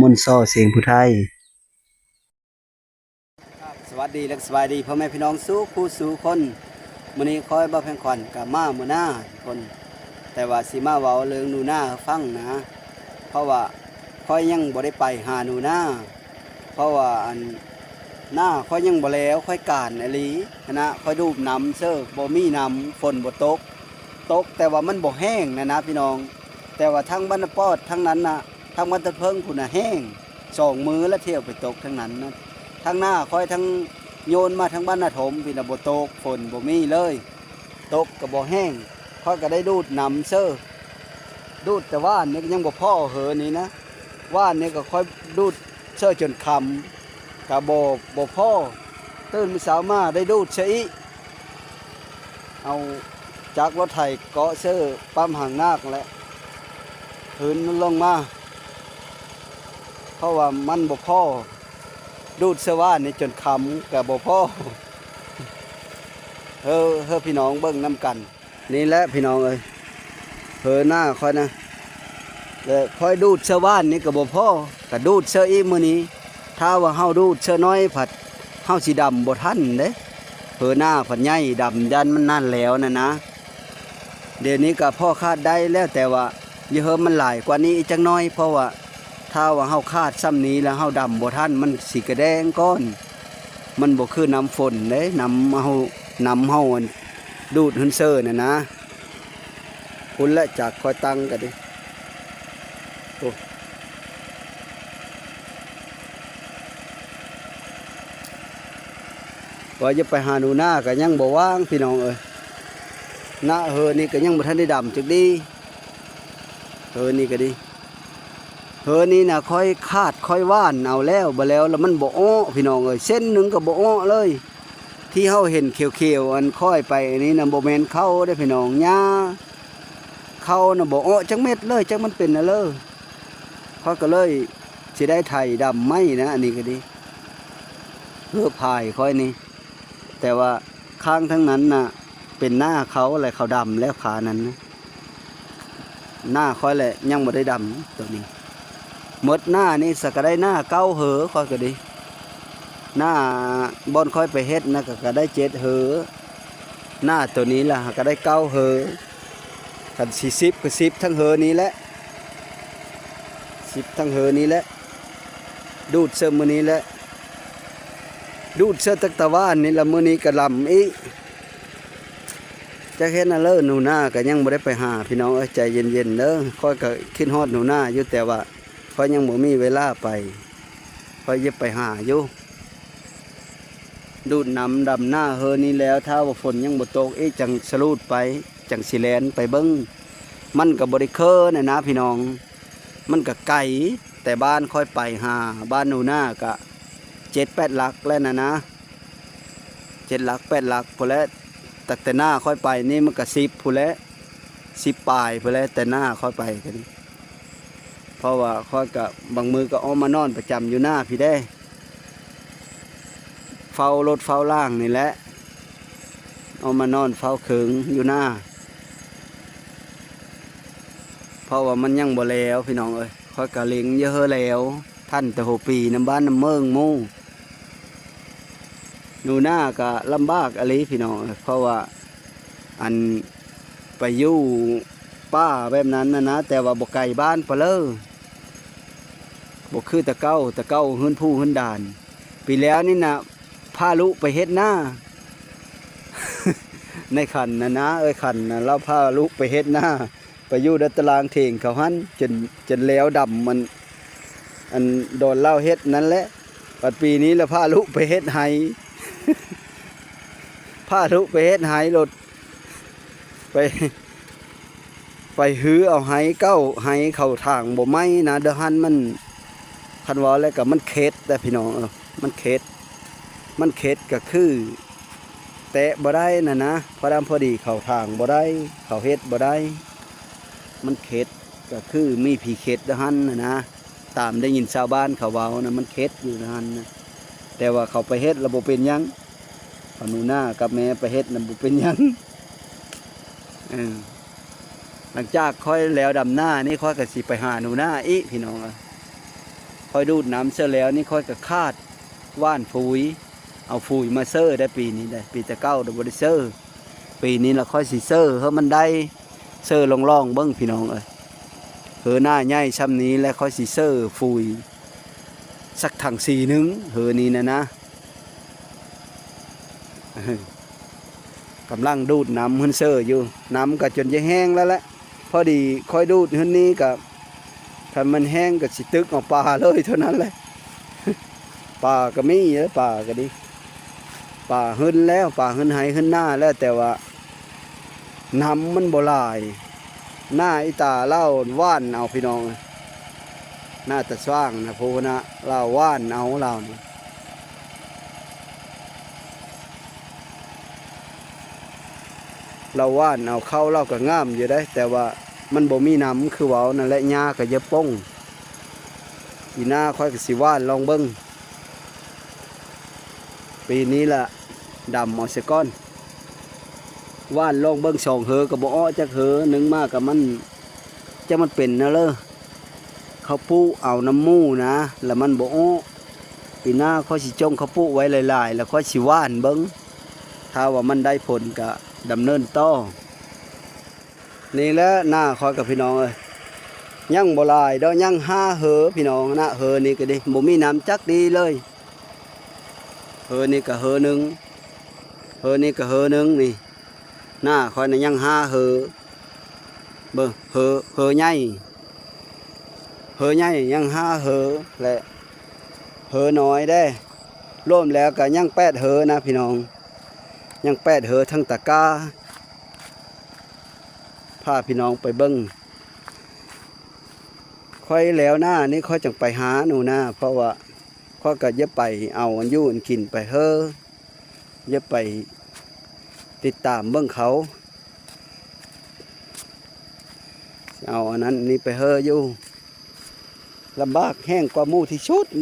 ມົນຊໍ ສຽງຜູ້ໄທ. ສະຫວັດດີ ແລະ ສະບາຍດີພໍ່ແມ່ພີ່ນ້ອງສູ່ຜູ້ສູ່ຄົນ. ມື້ນີ້ຂ້ອຍ ບ່າວແພງຂວັນ ກະມາມື້ໜ້າທຸກຄົນ, ແຕ່ວ່າຊິມາເວົ້າເລື່ອງໜູນາໃຫ້ຟັງນະ, ເພາະວ່າຂ້ອຍຍັງບໍ່ໄດ້ໄປຫາໜູນາ, ເພາະວ່າອັນ ນາຂ້ອຍຍັງບໍ່ແລ້ວ, ຂ້ອຍການອີ່ຫຼີຫັ້ນນະ, ຂ້ອຍດູບນ້ຳເຊີ ບໍ່ມີນ້ຳ, ຝົນບໍ່ຕົກ, ຕົກແຕ່ວ່າມັນບໍ່ແຫ້ງນະນະພີ່ນ້ອງ. ແຕ່ວ່າທາງບ້ານນາປອດທາງນັ້ນນະ, ທາງບ້ານຕາເຜິ້ງພຸ້ນນະແຫ້ງ, ສອງມື້ລະທ່ຽວໄປຕົກທາງນັ້ນນະ. ທາງນາຂ້ອຍ ທາງໂຍນມາທາງບ້ານນາຖົມພີ້ນະ ບໍ່ຕົກ, ຝົນບໍ່ມີເລີຍ, ຕົກກະບໍ່ແຫ້ງ. ຂ້ອຍກະໄດ້ດູດນ້ຳເຊີ, ດູດແຕ່ວານນີ້ກະຍັງບໍ່ພໍເຫີນີ້ນະ. ວານນີ້ກະຂ້ອຍດູດເຊີຈົນຄ່ຳ ກະບໍ່ ບໍ່ພໍ, ຕື່ນມື້ເຊົ້າມາໄດ້ດູດເຊີອີກ. ເອົາຈັກລົດໄຖເກາະເຊີປ້ຳຫາງນາກແຫຼະ ຄືນມັນລົງມາ, ເພາະວ່າມັນບໍ່ພໍ, ດູດເຊີວານນີ້ຈົນຄ່ຳກະບໍ່ພໍ. ເອີ ເອີ ພີ່ນ້ອງເບິ່ງນຳກັນ. ນີ້ແຫຼະພີ່ນ້ອງເອີຍ ເຫີນາຂ້ອຍນະ, ແລະ ຂ້ອຍດູດເຊີວານນີ້ກະບໍ່ພໍ, ກະດູດເຊີອີກມື້ນີ້. ຖ້າວ່າເຮົາດູດເຊີນ້ອຍພັດ ເຮົາຊິດຳບໍ່ທັນເດ້, ເຫີນາພັດໃຫຍ່ ດຳຢ້ານມັນນັ້ນແລ້ວນະນະ. ດຽວນີ້ກະພໍຄາດໄດ້ແລ້ວ, ແຕ່ວ່າຢ່າເຫີມັນຫຼາຍກວ່ານີ້ອີກຈັກໜ້ອຍ, ເພາະວ່າຖ້າວ່າເຮົາຄາດຊ່ຳນີ້ແລ້ວເຮົາດຳບໍ່ທັນ, ມັນຊິກະແດງກ່ອນ, ມັນບໍ່ຄືນ້ຳຝົນເດ້, ນ້ຳເຮົາ ນ້ຳເຮົາອັນ ດູດເຫີນເຊີນະນະ. ພຸ້ນແຫຼະ ຈັກຂ້ອຍຕັ້ງກະດີ. ໂອ້ ວ່າຈະໄປຫາໜູນາກະຍັງບໍ່ວ່າງພີ່ນ້ອງເອີຍ. ນະ ເຫີນີ້ກະຍັງບໍ່ທັນໄດ້ດຳຈັກດີ, ເຫີນີ້ກະດີ. ເຫີນີ້ນະຂ້ອຍຄາດ ຂ້ອຍຫວ່ານເອົາແລ້ວ, ບໍ່ແລ້ວລະມັນບໍ່ອອກພີ່ນ້ອງເອີຍ, ເສັ້ນໜຶ່ງກະບໍ່ອອກເລີຍ. ທີ່ເຮົາເຫັນຂຽວໆ ອັນຄ້ອຍໄປອັນນີ້ນະ ບໍ່ແມ່ນເຂົ້າເດ້ພີ່ນ້ອງ, ຫຍ້າ. ເຂົ້ານະບໍ່ອອກຈັກເມັດເລີຍ, ຈັກມັນເປັນແນວເລີ. ຂ້ອຍກະເລີຍຊິໄດ້ໄຖດຳໃໝ່ນະ, ອັນນີ້ກະດີ ເຮີພາຍຂ້ອຍນີ້. ແຕ່ວ່າຂ້າງທາງນັ້ນນະ ເປັນນາເຂົາ ແລະ ເຂົາດຳແລ້ວ ຂານັ້ນນະ. ນາຂ້ອຍແຫຼະຍັງບໍ່ໄດ້ດຳໂຕນີ້, ໝົດນານີ້ສະກະໄດ້ນາເກົ້າເຫີ ຂ້ອຍກະດີ. ນາບ່ອນຂ້ອຍໄປເຮັດນະ ກະ ກະໄດ້ເຈັດເຫີ, ນາໂຕນີ້ລະກະໄດ້ເກົ້າເຫີ. ຄັນຊິສິບກະສິບທັງເຫີນີ້ແຫຼະ, ສິບທັງເຫີນີ້ແຫຼະ, ດູດເສີມມື້ນີ້ແຫຼະ, ດູດເສີມຕັ້ງແຕ່ວານນີ້ລະ, ມື້ນີ້ກະລຳອີກ. ຈັກເຮັດແນວເລີ ໜູນາກະຍັງບໍ່ໄດ້ໄປຫາພີ່ນ້ອງເອີຍ, ໃຈເຢັນໆເດີ. ຂ້ອຍກະຄິດຮອດໜູນາຢູ່ ແຕ່ວ່າຂ້ອຍຍັງບໍ່ມີເວລາໄປ, ຂ້ອຍຢາກໄປຫາຢູ່. ດູດນ້ຳດຳນາເຮີນີ້ແລ້ວ, ຖ້າວ່າຝົນຍັງບໍ່ຕົກອີກ ຈັ່ງສະຫຼຸດໄປ, ຈັ່ງຊິແລ່ນໄປເບິ່ງ. ມັນກະບໍ່ໄດ້ເຄີນະນະພີ່ນ້ອງ, ມັນກະໄກ, ແຕ່ບ້ານຂ້ອຍໄປຫາບ້ານໜູນາກະເຈັດແປດຫຼັກແລ້ວນະນະ. ເຈັດຫຼັກແປດຫຼັກພຸ້ນແຫຼະ, ຕັ້ງແຕ່ໜ້າຂ້ອຍໄປນີ້ມັນກະສິບພຸ້ນແຫຼະ, ສິບປາຍພຸ້ນແຫຼະ ແຕ່ໜ້າຂ້ອຍໄປກະນີ້. ເພາະວ່າຂ້ອຍກະບາງມື້ກະອອກມານອນປະຈຳຢູ່ໜ້າພີ້ເດ້, ເຝົ້າລົດເຝົ້າລາງນີ້ແຫຼະ, ອອກມານອນເຝົ້າເຄີງຢູ່ໜ້າ. ເພາະວ່າມັນຍັງບໍ່ແລ້ວພີ່ນ້ອງເອີຍ, ຂ້ອຍກະເລັງຢູ່ເຮີແລ້ວ, ທັນແຕ່ຫົວປີນຳບ້ານນຳເມືອງໝູ່. ໜູນາກະລຳບາກອີ່ຫຼີພີ່ນ້ອງເອີຍ, ເພາະວ່າ ອັນ ໄປຢູ່ປ່າແບບນັ້ນນະນະ, ແຕ່ວ່າບໍ່ໄກບ້ານປານເລີ, ບໍ່ຄືແຕ່ເກົ່າ, ແຕ່ເກົ່າເຮືອນພູເຮືອນດານ. ປີແລ້ວນີ້ນະ ພາລູກໄປເຮັດນາ, ໃນຂັນນະນະ ເອີຍ ຂັນນະ ລາວພາລູກໄປເຮັດນາ. ໄປຢູ່ໃນຕະລາງຖຽງເຂົາຫັ້ນ ຈົນ ຈົນແລ້ວດຳ ອັນ ອັນດອນລາວເຮັດນັ້ນແຫຼະ. ບັດປີນີ້ລະພາລູກໄປເຮັດໄຮ່, ພາລູກໄປເຮັດໄຮ່ໂລດ, ໄປ ໄປຮື້ເອົາໄຮ່ເກົ່າ, ໄຮ່ເຂົາຖາງບໍ່ໄໝ້ນະ. ດຽວຫັ້ນມັນ ຄັນເວົ້າແລ້ວກະມັນເຂັດແຫຼະພີ່ນ້ອງເອີຍ, ມັນເຂັດ. ມັນເຂັດກະຄື ແຕະບໍ່ໄດ້ນະນະ, ພໍດຳພໍດີ ເຂົາຖາງບໍ່ໄດ້, ເຂົາເຮັດບໍ່ໄດ້. ມັນເຂັດ ກະຄືມີຜີເຂັດຢູ່ຫັ້ນນະນະ, ຕາມໄດ້ຍິນຊາວບ້ານເຂົາເວົ້ານະ, ມັນເຂັດຢູ່ຫັ້ນນະ. ແຕ່ວ່າເຂົາໄປເຮັດລະບໍ່ເປັນຫຍັງ, ເອົາໜູນາກັບແມ່ໄປເຮັດນະ ບໍ່ເປັນຫຍັງ. ເອີ ຫຼັງຈາກຂ້ອຍແລ້ວດຳນານີ້ ຂ້ອຍກະຊິໄປຫາໜູນາອີກ ພີ່ນ້ອງເອີຍ. ຂ້ອຍດູດນ້ຳເສີແລ້ວນີ້ ຂ້ອຍກໍຂາດຫວ່ານຝຸ່ນ ເອົາຝຸ່ນມາເສີໄດ້ປີນີ້ໄດ້ ປີແຕ່ເກົ່າບໍ່ໄດ້ເສີ. ປີນີ້ລະຂ້ອຍຊິເສີໃຫ້ມັນໄດ້ ເສີລອງໆເບິ່ງພີ່ນ້ອງເອີຍ. ເຮີໜ້າໃຫຍ່ຊ່ຳນີ້ແລ້ວ ຂ້ອຍຊິເສີຝຸ່ນ ສັກຖັງສີໜຶ່ງ ເຮີນີ້ນະນະ. ກຳລັງດູດນ້ຳເພິ່ນເສີຢູ່ ນ້ຳກໍຈົນຈະແຫ້ງແລ້ວແຫຼະ. ພໍດີຂ້ອຍດູດເຮືອນນີ້ກໍ ຄັນມັນແຫ້ງກໍຊິຕຶກເອົາປາເລີຍເທົ່ານັ້ນແຫຼະ. ປາກໍມີເດີ ປາກໍດີ ປາເຮືອນແລ້ວ ປາເຮືອນໄຮ່ເຮືອນນາແລ້ວ ແຕ່ວ່ານ້ຳມັນບໍ່ຫຼາຍ. ໜ້າອີຕາລາວຫວ່ານເອົາພີ່ນ້ອງ ໜ້າຕາຊ່າງນະ ຜູ້ນະ ລາວຫວ່ານເອົາ ລາວນີ້ ລາວຫວ່ານເອົາ ເຂົ້າລາວກໍງາມຢູ່ເດ້ ແຕ່ວ່າມັນບໍ່ມີນ້ຳຄືເວົ້ານັ້ນແຫຼະ ຫຍ້າກໍຢາປ່ອງ. ປີໜ້າຂ້ອຍກໍຊິຫວ່ານລອງເບິ່ງ ປີນີ້ລະດຳເອົາຊະກ່ອນ. ຫວ່ານລອງເບິ່ງສອງເຮີກໍບໍ່ອອກຈັກເຮີ ໜຶ່ງມາກໍມັນ ຈັກມັນເປັນແນວເລີ ເຂົາປູກເອົານຳໝູ່ນະ ລະມັນບໍ່ອອກ. ປີໜ້າຂ້ອຍຊິຈົ່ງເຂົາປູກໄວ້ຫຼາຍໆ ລະຂ້ອຍຊິຫວ່ານເບິ່ງ ຖ້າວ່າມັນໄດ້ຜົນກະດຳເນີນຕໍ່. ນີ້ແຫຼະນາຂ້ອຍກັບພີ່ນ້ອງເອີຍ ຍັງບໍ່ຫຼາຍດອກ ຍັງຫ້າເຮີພີ່ນ້ອງນະ. ເຮີນີ້ກໍດີ ບໍ່ມີນ້ຳຈັກດີເລີຍ ເຮີນີ້ກໍເຮີໜຶ່ງ ເຮີນີ້ກໍເຮີໜຶ່ງນີ້. ນາຂ້ອຍນະຍັງຫ້າເຮີ ເບິ່ງເຮີ ເຮີໃຫຍ່ ເຮີໃຫຍ່ຍັງຫ້າເຮີ ແລະເຮີນ້ອຍເດ້ ລວມແລ້ວກໍຍັງແປດເຮີນະພີ່ນ້ອງ ຍັງແປດເຮີທັງຕະກ້າ. ພາພີ່ນ້ອງໄປເບິ່ງ ຂ້ອຍແລ້ວນານີ້ ຂ້ອຍຈັ່ງໄປຫາໜູນາ ເພາະວ່າຂ້ອຍກໍຢາກໄປເອົາອັນຢູ່ອັນກິນໄປເຮີ ຢາກໄປຕິດຕາມເບິ່ງເຂົາ ເອົາອັນນັ້ນນີ້ໄປເຮີຢູ່. ລຳບາກແຮງກວ່າໝູ່ທີ່ສຸດໃ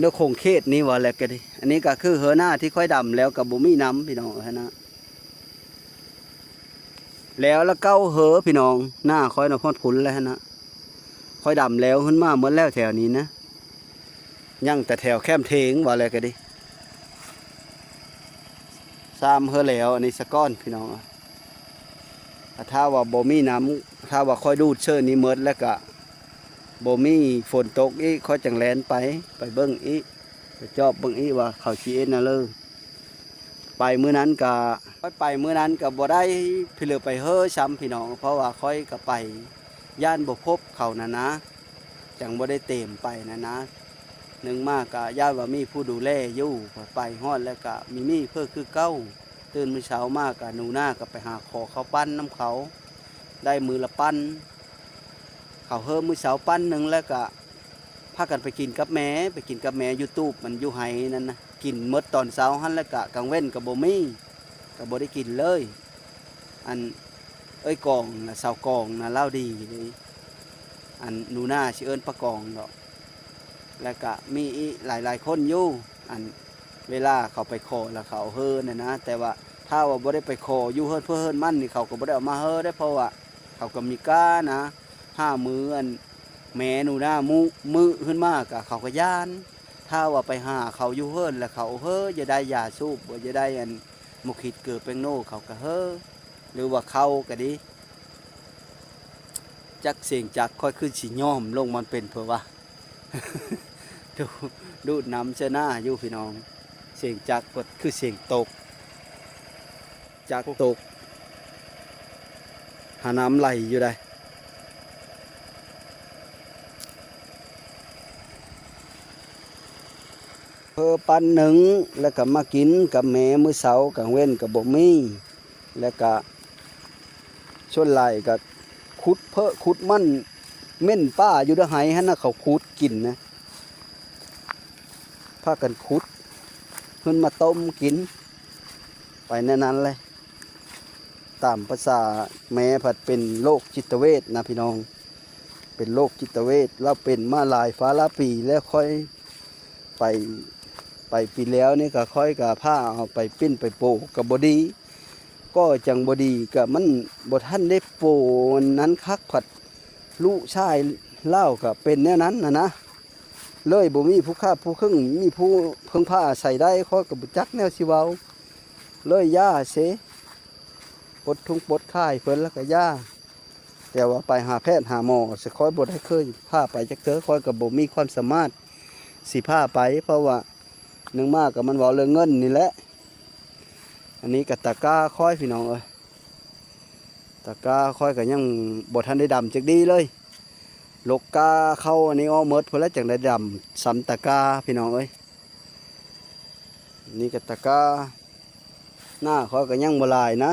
ນຂົງເຂດນີ້ວ່າແລ້ວກໍດີ. ອັນນີ້ກໍຄືເຮີນາທີ່ຂ້ອຍດຳແລ້ວກໍບໍ່ມີນ້ຳພີ່ນ້ອງເອີຍນະ. ແລ້ວລະເກົ້າເຮີພີ່ນ້ອງ ນາຂ້ອຍນະຮອດພຸ້ນແລ້ວຫັ້ນນະ. ຂ້ອຍດຳແລ້ວຂຶ້ນມາໝົດແລ້ວແຖວນີ້ນະ ຍັງແຕ່ແຖວແຄມເທງວ່າແລ້ວກໍດີ. ສາມເຮີແລ້ວ ອັນນີ້ສະກ່ອນພີ່ນ້ອງ. ຖ້າວ່າບໍ່ມີນ້ຳ ຖ້າວ່າຂ້ອຍດູດເສີນີ້ໝົດແລ້ວກະບໍ່ມີຝົນຕົກອີກ ຂ້ອຍຈັ່ງແລ່ນໄປ ໄປເບິ່ງອີກ ໄປຈອບເບິ່ງອີກວ່າເຂົາຊິເຮັດແນວເລີ. ໄປມື້ນັ້ນກະ ຂ້ອຍໄປມື້ນັ້ນກະບໍ່ໄດ້ ເຫຼືອໄປເຮີຊ້ຳພີ່ນ້ອງ ເພາະວ່າຂ້ອຍກະໄປ ຢ້ານບໍ່ພົບເຂົານັ້ນນະ ຈັ່ງບໍ່ໄດ້ເຕັມໄປນັ້ນນະ. ໜຶ່ງມາກະຢ້ານວ່າມີຜູ້ດູແລຢູ່ ໄປຮອດແລ້ວກະມີມີເພິ່ນຄືເກົ່າ. ຕື່ນມື້ເຊົ້າມາກະໜູນາກະໄປຫາຂໍເຂົ້າປັ້ນນຳເຂົາ ໄດ້ມື້ລະປັ້ນ ເຂົາເຮີມື້ເຊົ້າປັ້ນໜຶ່ງ ແລ້ວກະພາກັນໄປກິນກັບແມ່ ໄປກິນກັບແມ່ຢູ່ຕູບມັນຢູ່ໄຮ່ນັ້ນນະ. ກິນໝົດຕອນເຊົ້າຫັ້ນ ແລ້ວກະກາງເວັນກະບໍ່ມີ ກະບໍ່ໄດ້ກິນເລີຍ. ອັນເອື້ອຍກອງນະ ສາວກອງນະ ລາວດີເລີຍ ອັນໜູນາຊິເອີ້ນປາກອງດອກ. ແລ້ວກະມີອີກຫຼາຍໆຄົນຢູ່ ອັນເວລາເຂົາໄປຂໍແລ້ວເຂົາເຮີນັ້ນນະ ແຕ່ວ່າຖ້າວ່າບໍ່ໄດ້ໄປຂໍຢູ່ເຮືອນເພິ່ນເຮືອນມັນນີ້ ເຂົາກໍບໍ່ໄດ້ເອົາມາເຮີເດ້ ເພາະວ່າເຂົາກໍມີກ້ານະ ຫາມື້ອັນແມ່ໜູນາມື້ ມື້ຂຶ້ນມາກະເຂົາກໍຢ້ານ. ຖ້າວ່າໄປຫາເຂົາຢູ່ເຮືອນແລ້ວເຂົາເຮີ ຢາກໄດ້ຢາສູບ ບໍ່ຢາກໄດ້ອັນໝົກຂິດເກືອແປ້ງໂນ ເຂົາກໍເຮີ ຫຼືວ່າເຂົ້າກໍດີ. ຈັກສຽງຈັກຂ້ອຍຄືຊິຍອມລົງມັນເປັນເພີ່ນວ່າ ດູດ ດູດນ້ຳເສືອໜ້າຢູ່ພີ່ນ້ອງ. ສຽງຈັກກໍຄືສຽງຕົກ ຈັກຕົກ ຫານ້ຳໄຫຼຢູ່ໃດ. ເພີ້ປັ້ນໜຶ່ງ ແລ້ວກໍມາກິນກັບແມ່ມື້ເຊົ້າ ກາງເວັນກໍບໍ່ມີ. ແລ້ວກະສ່ວນຫຼາຍກະຂຸດເພີ້ຂຸດມັນ ເໝັນປ່າຢູ່ໃນໄຮ່ຫັ້ນນະ ເຂົາຂຸດກິນນະ ພາກັນຂຸດຂຶ້ນມາຕົ້ມກິນໄປແນວນັ້ນແຫຼະ. ຕາມພາສາແມ່ພັດເປັນໂລກຈິດຕະເວດນະພີ່ນ້ອງ ເປັນໂລກຈິດຕະເວດ ລາວເປັນມາຫຼາຍຟ້າຫຼາຍປີແລ້ວ ຂ້ອຍ ໄປ ໄປປີແລ້ວນີ້ກະ ຂ້ອຍກະພາເອົາໄປປິ່ນໄປໂປ ກະບໍ່ດີ ກໍຈັ່ງບໍ່ດີ ກະມັນບໍ່ທັນໄດ້ໂປອັນນັ້ນຄັກ ພັດລູກຊາຍ ລາວກໍເປັນແນວນັ້ນນະນະ ເລີຍບໍ່ມີຜູ້ຄ້າຜູ້ເຄິ່ງ ມີຜູ້ເພິ່ງພາອາໄສໄດ້ ຂ້ອຍກໍບໍ່ຈັກແນວຊິເວົ້າ ເລີຍຢ່າເສ ປົດທຸງປົດຄາໃຫ້ເພິ່ນແລ້ວກໍຢ່າ. ແຕ່ວ່າໄປຫາແພດຫາໝໍ ຂ້ອຍບໍ່ໄດ້ເຄີຍພາໄປຈັກເທື່ອ ຂ້ອຍກໍບໍ່ມີຄວາມສາມາດຊິພາໄປ ເພາະວ່າໜຶ່ງມາກໍມັນເວົ້າເລື່ອງເງິນນີ້ແຫຼະ. ອັນນີ້ກໍຕະກ້າຂ້ອຍ ພີ່ນ້ອງເອີຍ ຕະກ້າຂ້ອຍກໍຍັງບໍ່ທັນໄດ້ດຳຈັກດີເລີຍ ຫຼົກກ້າເຂົ້າອັນນີ້ອອກໝົດພຸ້ນແຫຼະ ຈັ່ງໄດ້ດຳສ່ຳຕະກ້າ ພີ່ນ້ອງເອີຍ. ນີ້ກໍຕະກ້າ ໜ້າຂ້ອຍກໍຍັງບໍ່ຫຼາຍນະ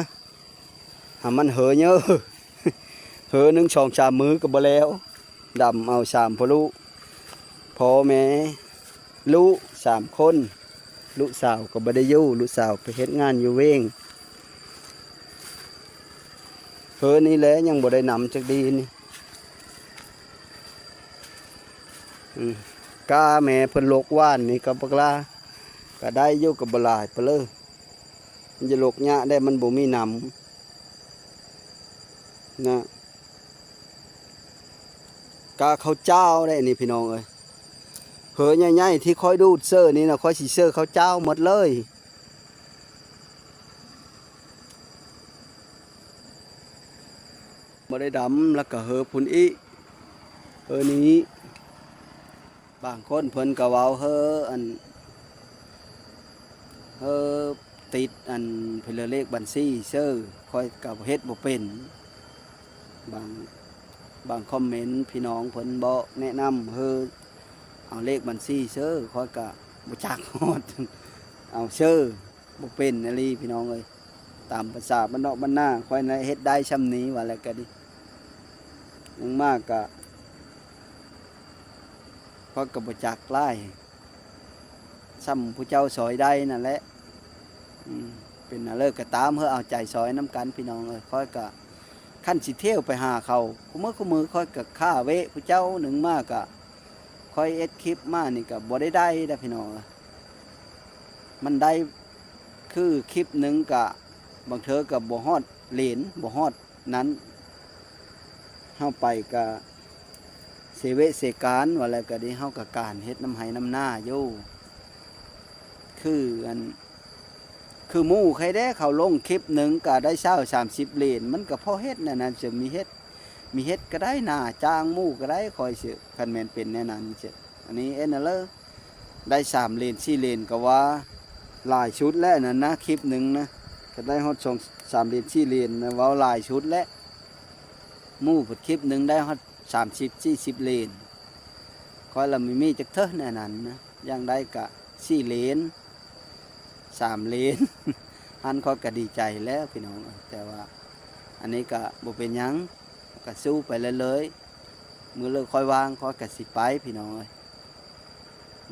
ຫາມັນເຫີເຍີ ເຫີໜຶ່ງສອງສາມມື້ກໍບໍ່ແລ້ວ ດຳເອົາສາມພໍ່ລູກ ພໍ່ແມ່ລູກສາມຄົນ ລູກສາວກໍບໍ່ໄດ້ຢູ່ ລູກສາວໄປເຮັດງານຢູ່ເວງ. ເຮີນີ້ແຫຼະຍັງບໍ່ໄດ້ນຳຈັກດີນີ້ ອືມ ກ້າແມ່ເພິ່ນຫຼົກຫວ່ານນີ້ກໍບັກຫຼາ ກໍໄດ້ຢູ່ ກໍບໍ່ຫຼາຍປານໃດ ມັນຈະຫຼົກຍາກແດ່ ມັນບໍ່ມີນຳນະ. ກ້າເຂົ້າຈ້າວໄດ໋ນີ້ ພີ່ນ້ອງເອີຍ ເຮີໃຫຍ່ໆທີ່ຂ້ອຍດູດເຊີນີ້ນະ ຂ້ອຍຊິເຊີເຂົ້າຈ້າວໝົດເລີຍ. ບໍ່ໄດ້ດຳ ແລ້ວກໍເຮີພຸ້ນອີກ ເຮີນີ້ ບາງຄົນເພິ່ນກໍເວົ້າເຮີອັນ ເຮີຕິດອັນເພິ່ນເລີກບັນຊີເຊີ ຂ້ອຍກໍເຮັດບໍ່ເປັນ. ບາງ ບາງຄອມເມັນ ພີ່ນ້ອງເພິ່ນບອກແນະນຳເຮີເອົາເລກບັນຊີເຊີ ຂ້ອຍກໍບໍ່ຈັກຮອດ ເອົາເຊີ ບໍ່ເປັນອີ່ຫຼີພີ່ນ້ອງເອີຍ. ຕາມພາສາບ້ານນອກບ້ານນາຂ້ອຍນະ ເຮັດໄດ້ຊ່ຳນີ້ວ່າແລ້ວກໍດີ. ຍັງມາກະ ຂ້ອຍກໍບໍ່ຈັກຫຼາຍ ຊ່ຳຜູ້ເຈົ້າຊ່ອຍໄດ້ນັ້ນແຫຼະ. ອືມ ເປັນແນວໃດກໍຕາມ ເຮົາເອົາໃຈຊ່ອຍນຳກັນພີ່ນ້ອງເອີຍ. ຂ້ອຍກໍ ຄັນຊິທ່ຽວໄປຫາເຂົາ ຄູ່ມື້ຄູ່ມື້ຂ້ອຍກໍຄ້າເວະຜູ້ເຈົ້າ. ໜຶ່ງມາກໍ ຂ້ອຍເຮັດຄລິບມານີ້ກໍບໍ່ໄດ້ໄດ້ເດ້ພີ່ນ້ອງເອີຍ ມັນໄດ້ ຄືຄລິບໜຶ່ງກະບາງເທື່ອກະບໍ່ຮອດເລນ ບໍ່ຮອດນັ້ນ ເຮົາໄປກະເສເວະເສການ ວ່າແລ້ວກະດີ ເຮົາກະການເຮັດນຳໄຮ່ນຳນາຢູ່ ຄືອັນ ຄືໝູ່ຂ້ອຍເດ້ ເຂົາລົງຄລິບໜຶ່ງກະໄດ້ຊາວສາມສິບເລນ ມັນກະພໍເຮັດແນວນັ້ນ ຈະມີເຮັດ ມີເຮັດກະໄດ້ ໜ້າຈ້າງໝູ່ກະໄດ້ ຂ້ອຍຊິ ຄັນແມ່ນເປັນແນວນັ້ນຊິ ອັນນີ້ເອັນເລີ ໄດ້ສາມເລນສີ່ເລນກໍວ່າຫຼາຍສຸດແລ້ວນັ້ນນະ ຄລິບໜຶ່ງນະ ກໍໄດ້ຮອດສອງສາມເລນສີ່ເລນນະ ເວົ້າຫຼາຍສຸດແລ້ວ. ໝູ່ເພິ່ນຄລິບໜຶ່ງໄດ້ຮອດສາມສິບສີ່ສິບເລນ ຂ້ອຍລະມີມີຈັກເທື່ອແນວນັ້ນນະ ຢ່າງໃດກະສີ່ເລນສາມເລນ ຫັ້ນຂ້ອຍກະດີໃຈແລ້ວພີ່ນ້ອງ. ແຕ່ວ່າອັນນີ້ກະບໍ່ເປັນຫຍັງ ກະສູ້ໄປເລື້ອຍໆ ມື້ເລີກຂ້ອຍວ່າງຂ້ອຍກະຊິໄປພີ່ນ້ອງເອີຍ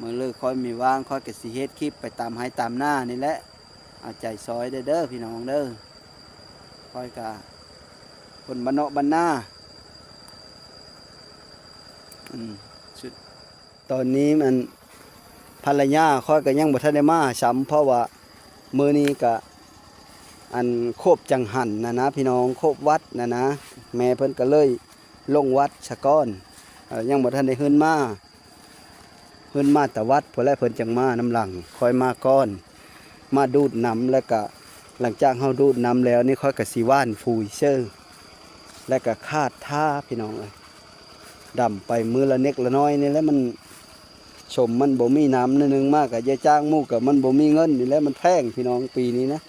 ມື້ເລີກຂ້ອຍມີວ່າງຂ້ອຍກະຊິເຮັດຄລິບໄປຕາມໄຮ່ຕາມນານີ້ແຫຼະ. ເອົາໃຈຊ່ອຍເດີ ເດີພີ່ນ້ອງເດີ ຂ້ອຍກະຄົນບ້ານນອກບ້ານນາ ອືມ ຕອນນີ້ອັນ ພັນລະຍາຂ້ອຍກໍຍັງບໍ່ທັນໄດ້ມາຊ້ຳ ເພາະວ່າມື້ນີ້ກະ ອັນ ຄົບຈັງຫັນນະນະ ພີ່ນ້ອງ ຄົບວັດນະນະ ແມ່ເພິ່ນກໍເລີຍລົງວັດສະກ່ອນ ເອີ ຍັງບໍ່ທັນໄດ້ຮືນມາ ເພິ່ນມາແຕ່ວັດພຸ້ນແຫຼະ ເພິ່ນຈັ່ງມານຳຫຼັງ ຂ້ອຍມາກ່ອນ ມາດູດນຳ ແລ້ວກະຫຼັງຈາກເຮົາດູດນຳແລ້ວນີ້ ຂ້ອຍກະຊິຫວ່ານຝຸ່ນເຊີ ແລ້ວກະຄາດທາ ພີ່ນ້ອງເອີຍ ດຳໄປມື້ລະເນັກລະນ້ອຍນີ້ແຫຼະ ມັນ ສົມມັນບໍ່ມີນຳ ໜຶ່ງມາກະຢ່າຈ້າງໝູ່ ກະມັນບໍ່ມີເງິນນີ້ແຫຼະ ມັນແພງພີ່ນ້ອງ ປີນີ້ນະ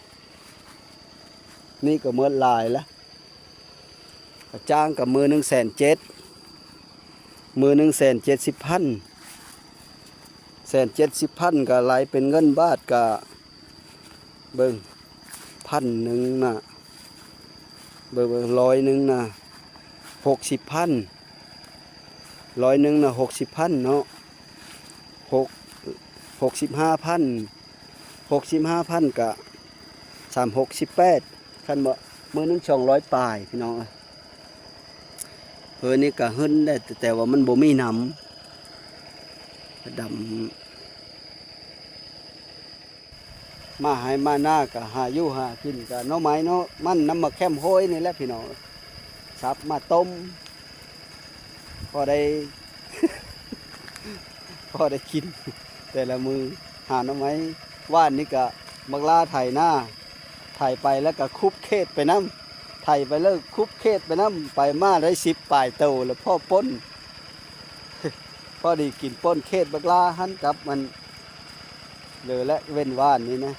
ນີ້ກະໝົດຫຼາຍລະ ກະຈ້າງກະມື້ໜຶ່ງແສນເຈັດ ມື້ໜຶ່ງແສນເຈັດສິບພັນ ແສນເຈັດສິບພັນ ກະໄລ່ເປັນເງິນບາດກະ ເບິ່ງ ພັນໜຶ່ງນະ ເບິ່ງ ເບິ່ງ ຮ້ອຍໜຶ່ງນະ ຫົກສິບພັນ ຮ້ອຍໜຶ່ງນະ ຫົກສິບພັນເນາະ ຫົກ ຫົກສິບຫ້າພັນ ຫົກສິບຫ້າພັນກະສາມຫົກສິບແປດ ຄັນບໍ່ ມື້ໜຶ່ງສອງຮ້ອຍປາຍ ພີ່ນ້ອງເອີຍ. ເຮີນີ້ກະຫຶ້ນໄດ້ ແຕ່ວ່າມັນບໍ່ມີນ້ຳ ດຳ ມາໄຮ່ມານາກະຫາຢູ່ຫາກິນກະໜໍ່ໄມ້ໜໍ່ມັນ ນຳໝາກແຂ້ມໂຮຍນີ້ແຫຼະພີ່ນ້ອງ ສັບມາຕົ້ມ ພໍໄດ້ ພໍໄດ້ກິນແຕ່ລະມື້. ຫາໜໍ່ໄມ້ ວານນີ້ກະບັກຫຼ້າໄຖນາ ໄຖໄປແລ້ວກະຄຸບເຂດໄປນຳ ໄຖໄປແລ້ວຄຸບເຂດໄປນຳ ໄປມາໄດ້ສິບປາຍໂຕ ແລ້ວພໍປົ່ນ ພໍດີກິນປົ່ນເຂດບັກຫຼ້າຫັ້ນກັບມັນ ເຫຼືອແລະເວັ້ນວານນີ້ນະ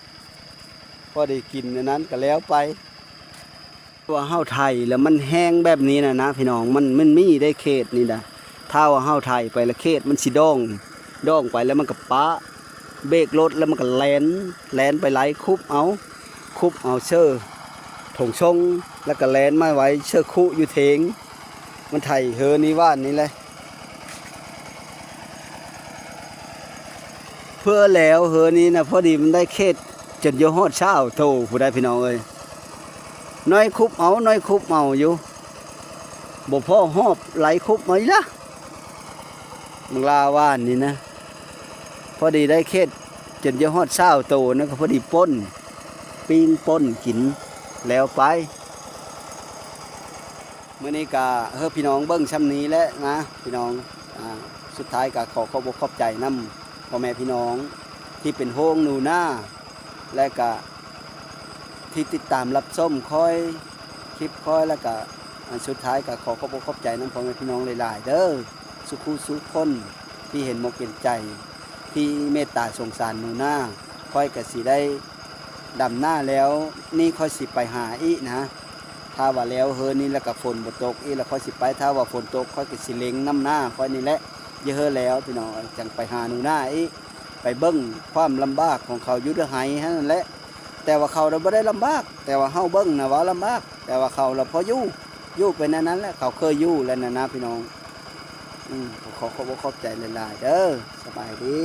ພໍໄດ້ກິນອັນນັ້ນກະແລ້ວໄປ. ວ່າເຮົາໄຖແລ້ວມັນແຫ້ງແບບນີ້ນະນະ ພີ່ນ້ອງ ມັນ ມັນມີໄດ້ເຂດນີ້ນະ ຖ້າວ່າເຮົາໄຖໄປແລ້ວເຂດມັນຊິດອງ ດອງໄປແລ້ວມັນກະປະ ເບຣກລົດແລ້ວມັນກະແລ່ນ ແລ່ນໄປໄລ່ຄຸບເອົາ ຄຸບເອົາເຊີຖົງຊົງ ແລ້ວກະແລ່ນມາໄວ້ເຊີຄຸຢູ່ເທີງ. ມັນໄຖເຫີນີ້ວານນີ້ແຫຼະ ເພື່ອແລ້ວເຫີນີ້ນະ ພໍດີມັນໄດ້ເຂດຈົນຢູ່ຮອດຊາວໂຕພຸ້ນໃດ໋ ພີ່ນ້ອງເອີຍ. ນ້ອຍຄຸບເອົາ ນ້ອຍຄຸບເອົາຢູ່ ບໍ່ພໍຮອບໄລ່ຄຸບເອົາອີກລະ ບັກຫຼ້າວານນີ້ນະ ພໍດີໄດ້ເຂດຈົນຢູ່ຮອດຊາວໂຕນະ ກະພໍດີປົ່ນ ປີ້ງປົ່ນກິນແລ້ວໄປ. ມື້ນີ້ກະເຮີພີ່ນ້ອງເບິ່ງຊ່ຳນີ້ແຫຼະນະ ພີ່ນ້ອງ. ອາ ສຸດທ້າຍກະຂໍຂອບອົກຂອບໃຈນຳພໍ່ແມ່ພີ່ນ້ອງທີ່ເປັນຫ່ວງໜູນາ ແລະກະທີ່ຕິດຕາມຮັບຊົມຂ້ອຍ ຄລິບຂ້ອຍ ແລະກະອັນສຸດທ້າຍກະຂໍຂອບອົກຂອບໃຈນຳພໍ່ແມ່ພີ່ນ້ອງຫຼາຍໆເດີ ສຸຂູສຸຄົນທີ່ເຫັນອົກເຫັນໃຈ ທີ່ເມດຕາສົງສານໜູນາ. ຂ້ອຍກະຊິໄດ້ ດຳນາແລ້ວນີ້ຂ້ອຍຊິໄປຫາອີກນະ ຖ້າວ່າແລ້ວເຮີນີ້ແລ້ວກະຝົນບໍ່ຕົກອີກ ແລ້ວຂ້ອຍຊິໄປ ຖ້າວ່າຝົນຕົກຂ້ອຍກະຊິເລັງນຳນາຂ້ອຍນີ້ແຫຼະ ຢ່າເຮີແລ້ວພີ່ນ້ອງເອີຍ ຈັ່ງໄປຫາໜູນາອີກ ໄປເບິ່ງຄວາມລຳບາກຂອງເຂົາຢູ່ໃນໄຮ່ຫັ້ນແຫຼະ. ແຕ່ວ່າເຂົາລະບໍ່ໄດ້ລຳບາກ ແຕ່ວ່າເຮົາເບິ່ງນະວ່າລຳບາກ ແຕ່ວ່າເຂົາລະພໍຢູ່ ຢູ່ໄປແນວນັ້ນແຫຼະ ເຂົາເຄີຍຢູ່ແລ້ວນະນະ ພີ່ນ້ອງ. ອືມ ຂໍຂອບອົກຂອບໃຈຫຼາຍໆເດີ ສະບາຍດີ.